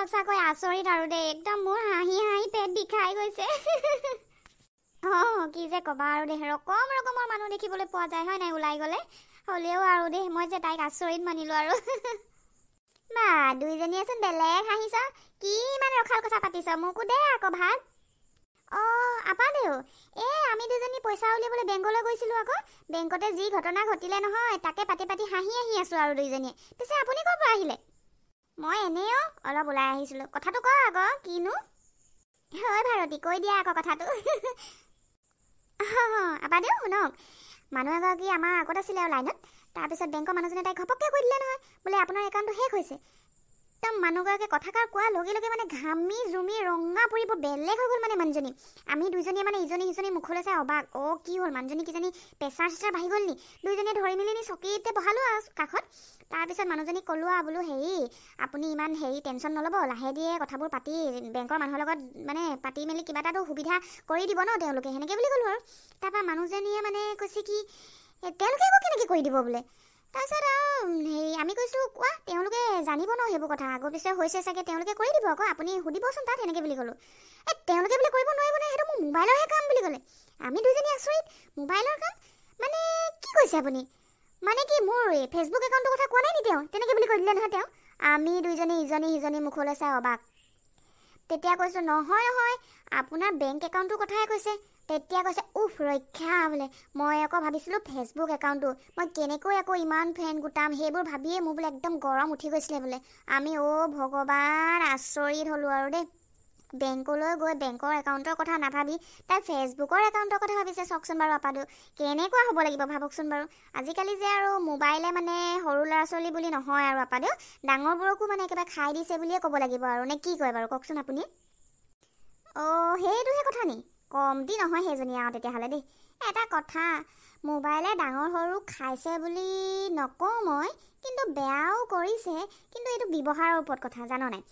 সঁচাকৈ আচৰিত আৰু দেই, একদম মোৰ হাঁহি হাঁহি পেট বিষাই গৈছে। অঁ, কি যে ক'বা আৰু দেই, ৰকম ৰকমৰ মানুহ দেখিবলৈ পোৱা যায় হয় নাই ওলাই গ'লে। হ'লেও আৰু দেই, মই যে তাইক আচৰিত মানিলোঁ আৰু। বা দুইজনীয়েচোন বেলেগ হাঁহিছ, কি ইমান ৰখাল কথা পাতিছ, মোকো দে আকৌ ভাগ। অঁ আপাদেউ, এই আমি দুজনী পইচা উলিয়াবলৈ বেংকলৈ গৈছিলোঁ আকৌ, বেংকতে যি ঘটনা ঘটিলে নহয় তাকে পাতি পাতি হাঁহি হাঁহি আছোঁ আৰু দুইজনীয়ে। পিছে আপুনি ক'ৰ পৰা আহিলে? মই এনেই অ অলপ ওলাই আহিছিলোঁ। কথাটো ক আকৌ, কিনো? হয় ভাৰতী, কৈ দিয়া আকৌ কথাটো। আপাদেউ শুনক, মানুহ এগৰাকী আমাৰ আগত আছিলে আৰু লাইনত। তাৰপিছত বেংকৰ মানুহজনে তাইক ঘপককৈ কৈ দিলে নহয়, বোলে আপোনাৰ একাউণ্টটো শেষ হৈছে। একদম মানুহগৰাকীয়ে কথাষাৰ কোৱাৰ লগে লগে মানে ঘামি জুমি ৰঙা পৰি বৰ বেলেগ হৈ গ'ল মানে মানুহজনী। আমি দুইজনীয়ে মানে ইজনী সিজনী মুখলৈ চাই অবাক, অ' কি হ'ল মানুহজনী, কিজানি প্ৰেছাৰ চেচাৰ বাঢ়ি গ'ল নি? দুইজনীয়ে ধৰি মেলি নি চকীতে বহালোঁ আৰু কাষত। তাৰপিছত মানুহজনীক ক'লোঁ আৰু বোলো হেৰি আপুনি ইমান হেৰি টেনশ্যন নল'ব, লাহে ধীৰে কথাবোৰ পাতি বেংকৰ মানুহৰ লগত মানে পাতি মেলি কিবা এটাতো সুবিধা কৰি দিব ন তেওঁলোকে, সেনেকৈ বুলি ক'লোঁ আৰু। তাৰপৰা মানুহজনীয়ে মানে কৈছে কি তেওঁলোকে আকৌ কেনেকৈ কৰি দিব বোলে। তাৰপিছত আৰু হেৰি আমি কৈছোঁ কোৱা, তেওঁলোকে জানিব ন সেইবোৰ কথা, আগৰ পিছে হৈছে চাগে, তেওঁলোকে কৰি দিব আকৌ, আপুনি সুধিবচোন তাত, সেনেকৈ বুলি ক'লোঁ। এই তেওঁলোকে বোলে কৰিব নোৱাৰিব নহয়, সেইটো মোৰ মোবাইলৰহে কাম বুলি ক'লে। আমি দুইজনী আচৰিত, মোবাইলৰ কাম মানে কি কৈছে আপুনি? মানে কি মোৰ ফেচবুক একাউণ্টটোৰ কথা কোৱা নাই নি তেওঁ? তেনেকৈ বুলি কৈ দিলে নহয় তেওঁ। আমি দুইজনী ইজনী সিজনী মুখলৈ চাই অবাক। তেতিয়া কৈছোঁ নহয় নহয়, আপোনাৰ বেংক একাউণ্টটোৰ কথাহে কৈছে। তেতিয়া কৈছে উফ ৰক্ষা বোলে, মই আকৌ ভাবিছিলোঁ ফেচবুক একাউণ্টটো মই কেনেকৈ আকৌ ইমান ফ্ৰেণ্ড গোটাম, সেইবোৰ ভাবিয়ে মোৰ বোলে একদম গৰম উঠি গৈছিলে বোলে। আমি অ' ভগৱান আচৰিত হ'লোঁ আৰু দেই। বেংকলৈ গৈ বেংকৰ একাউণ্টৰ কথা নাভাবি তাই ফেচবুকৰ একাউণ্টৰ কথা ভাবিছে। চাওকচোন বাৰু আপাদেউ, কেনেকুৱা হ'ব লাগিব ভাবকচোন বাৰু। আজিকালি যে আৰু মোবাইলে মানে সৰু ল'ৰা ছোৱালী বুলি নহয় আৰু আপাদেউ, ডাঙৰবোৰকো মানে একেবাৰে খাই দিছে বুলিয়ে ক'ব লাগিব আৰু, নে কি কয় বাৰু কওকচোন আপুনি? অঁ সেইটোহে কথা নি, কমটি নহয় সেইজনী আৰু তেতিয়াহ'লে দেই। এটা কথা, মোবাইলে ডাঙৰ সৰু খাইছে বুলি নকওঁ মই, কিন্তু বেয়াও কৰিছে, কিন্তু এইটো ব্যৱহাৰৰ ওপৰত কথা জান নাই?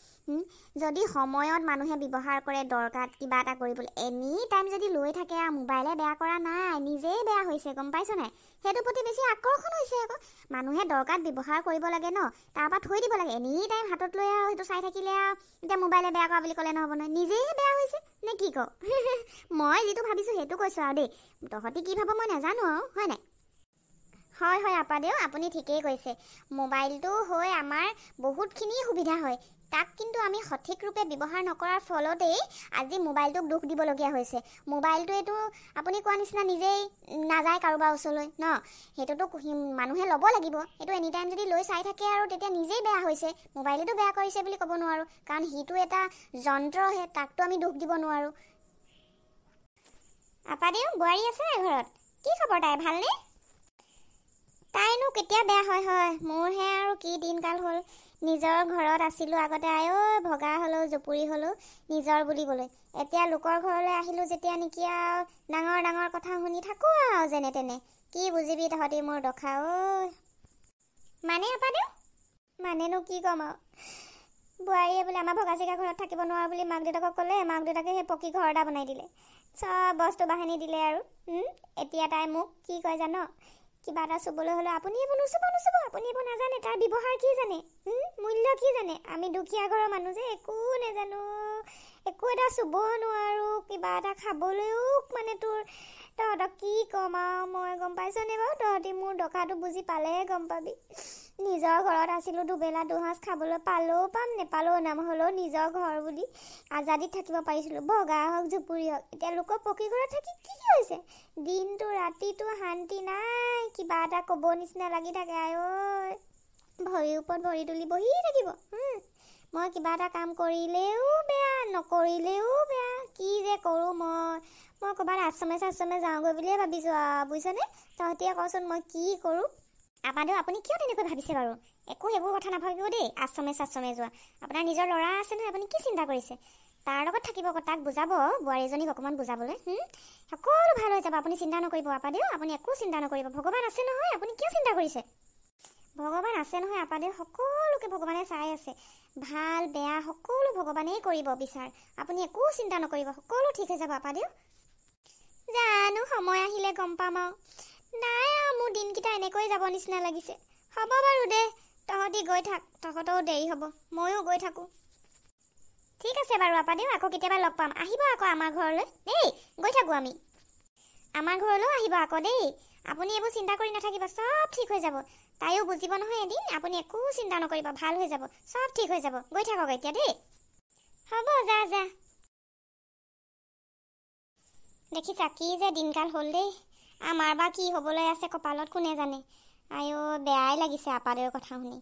যদি সময়ত মানুহে ব্যৱহাৰ কৰে দৰকাৰত কিবা এটা কৰিবলৈ, এনি টাইম যদি লৈ থাকে আৰু মোবাইলে বেয়া কৰা নাই, নিজেই বেয়া হৈছে, গম পাইছ নাই? সেইটোৰ প্ৰতি বেছি আকৰ্ষণ হৈছে আকৌ। মানুহে দৰকাৰত ব্যৱহাৰ কৰিব লাগে ন, তাৰপৰা থৈ দিব লাগে। এনি টাইম হাতত লৈ আৰু সেইটো চাই থাকিলে আৰু এতিয়া মোবাইলে বেয়া কৰা বুলি ক'লে নহ'ব নহয়, নিজেইহে বেয়া হৈছে নে কি কওঁ? মই যিটো ভাবিছোঁ সেইটো কৈছোঁ আৰু দেই, তহঁতি কি ভাব মই নাজানো আৰু, হয় নাই? হয় হয় আপাদেউ, আপুনি ঠিকেই কৈছে। মোবাইলটো হৈ আমাৰ বহুতখিনি সুবিধা হয়, তাক কিন্তু আমি সঠিক ৰূপে ব্যৱহাৰ নকৰাৰ ফলতেই আজি মোবাইলটোক দোষ দিবলগীয়া হৈছে। মোবাইলটোৱেতো আপুনি কোৱা নিচিনা নিজেই নাযায় কাৰোবাৰ ওচৰলৈ ন, সেইটোতো মানুহে ল'ব লাগিব। সেইটো এনি টাইম যদি লৈ চাই থাকে আৰু তেতিয়া নিজেই বেয়া হৈছে, মোবাইলেতো বেয়া কৰিছে বুলি ক'ব নোৱাৰোঁ, কাৰণ সিটো এটা যন্ত্ৰহে, তাকতো আমি দোষ দিব নোৱাৰোঁ। আপাদেউ বোৱাৰী আছে নাই ঘৰত? কি খবৰ তাই, ভালনে? তাইনো কেতিয়া বেয়া হয় হয়, মোৰহে আৰু কি দিনকাল হ'ল। নিজৰ ঘৰত আছিলোঁ আগতে, আইঐ ভগা হ'লেও জুপুৰি হ'লেও নিজৰ বুলিবলৈ, এতিয়া লোকৰ ঘৰলৈ আহিলোঁ যেতিয়া নেকি আৰু ডাঙৰ ডাঙৰ কথা শুনি থাকোঁ আৰু যেনে তেনে। কি বুজিবি তহঁতি মোৰ দখা ঐ। মানে আপাদেউ, মানেনো কি ক'ম আৰু, বোৱাৰীয়ে বোলে আমাৰ ভগা চিগা ঘৰত থাকিব নোৱাৰোঁ বুলি মাক দেউতাকক ক'লে, মাক দেউতাকে সেই পকী ঘৰ এটা বনাই দিলে, চব বস্তু বাহানি দিলে আৰু। এতিয়া তাই মোক কি কয় জান? কিবা এটা চুবলৈ হ'লে আপুনি এইবোৰ নুচুব নুচুব, আপুনি এইবোৰ নাজানে, তাৰ ব্যৱহাৰ কি জানে, মূল্য কি জানে, আমি দুখীয়া ঘৰৰ মানুহ যে একো নাজানো, একো এটা চুব নোৱাৰোঁ, কিবা এটা খাবলৈও মানে তোৰ তহঁতক কি ক'ম আৰু মই, গম পাইছনে বাৰু? তহঁতি মোৰ দখাটো বুজি পালেহে গম পাবি। নিজৰ ঘৰত আছিলোঁ, দুবেলা দুসাঁজ খাবলৈ পালেও পাম নেপালেও নাম, হ'লেও নিজৰ ঘৰ বুলি আজাদীত থাকিব পাৰিছিলোঁ, ভগা হওক জুপুৰি হওক। এতিয়া লোকৰ পকী ঘৰত থাকি কি কি হৈছে, দিনটো ৰাতিটো শান্তি নাই, কিবা এটা ক'ব নিচিনা লাগি থাকে, আই ঐ ভৰিৰ ওপৰত ভৰি তুলি বহি থাকিব। মই কিবা এটা কাম কৰিলেও বেয়া, নকৰিলেও বেয়া, কি যে কৰোঁ মই। মই ক'ৰবাত আশ্ৰমে চাশ্ৰমে যাওঁগৈ বুলিয়ে ভাবিছোঁ আৰু, বুজিছনে? তহঁতিয়ে কচোন মই কি কৰোঁ। আপাদেউ আপুনি কিয় তেনেকৈ ভাবিছে বাৰু? একো সেইবোৰ কথা নাভাবিব দেই, আশ্ৰমে চাশ্ৰমে যোৱা। আপোনাৰ নিজৰ ল'ৰা আছে নহয়, আপুনি কি চিন্তা কৰিছে? তাৰ লগত থাকিব, তাক বুজাব, বোৱাৰীজনীক অকণমান বুজাবলৈ। সকলো ভাল হৈ যাব, আপুনি চিন্তা নকৰিব আপাদেউ, আপুনি একো চিন্তা নকৰিব, ভগৱান আছে নহয়, আপুনি কিয় চিন্তা কৰিছে? ভগৱান আছে নহয় আপাদেউ, সকলোকে ভগৱানে চাই আছে, ভাল বেয়া সকলো ভগৱানেই কৰিব বিচাৰ, আপুনি একো চিন্তা নকৰিব, সকলো ঠিক হৈ যাব আপাদেউ। জানো সময় আহিলে গম পাম আৰু। নাই আৰু মোৰ দিনকেইটা এনেকৈ যাব নিচিনা লাগিছে। হ'ব বাৰু দে, তহঁতি গৈ থাক, তহঁতৰো দেৰি হ'ব, ময়ো গৈ থাকোঁ। ঠিক আছে বাৰু আপাদেউ, আকৌ কেতিয়াবা লগ পাম। আহিব আকৌ আমাৰ ঘৰলৈ দেই, গৈ থাকোঁ আমি। আমাৰ ঘৰলৈও আহিব আকৌ দেই। আপুনি এইবোৰ চিন্তা কৰি নাথাকিব, চব ঠিক হৈ যাব। তাইও বুজিব নহয় এদিন, আপুনি একো চিন্তা নকৰিব, ভাল হৈ যাব, চব ঠিক হৈ যাব। গৈ থাকক এতিয়া দেই। হ'ব, যা যা। দেখিছা কি যে দিনকাল হ'ল দেই। আমাৰ বা কি হ'বলৈ আছে কপালত কোনে জানে। আইঅ, বেয়াই লাগিছে আপাদেউৰ কথা শুনি।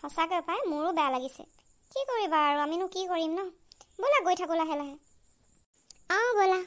সঁচাকৈ পাই মোৰো বেয়া লাগিছে। কি কৰিবা আৰু, আমিনো কি কৰিম ন। ব'লা গৈ থাকোঁ লাহে লাহে। অঁ ব'লা।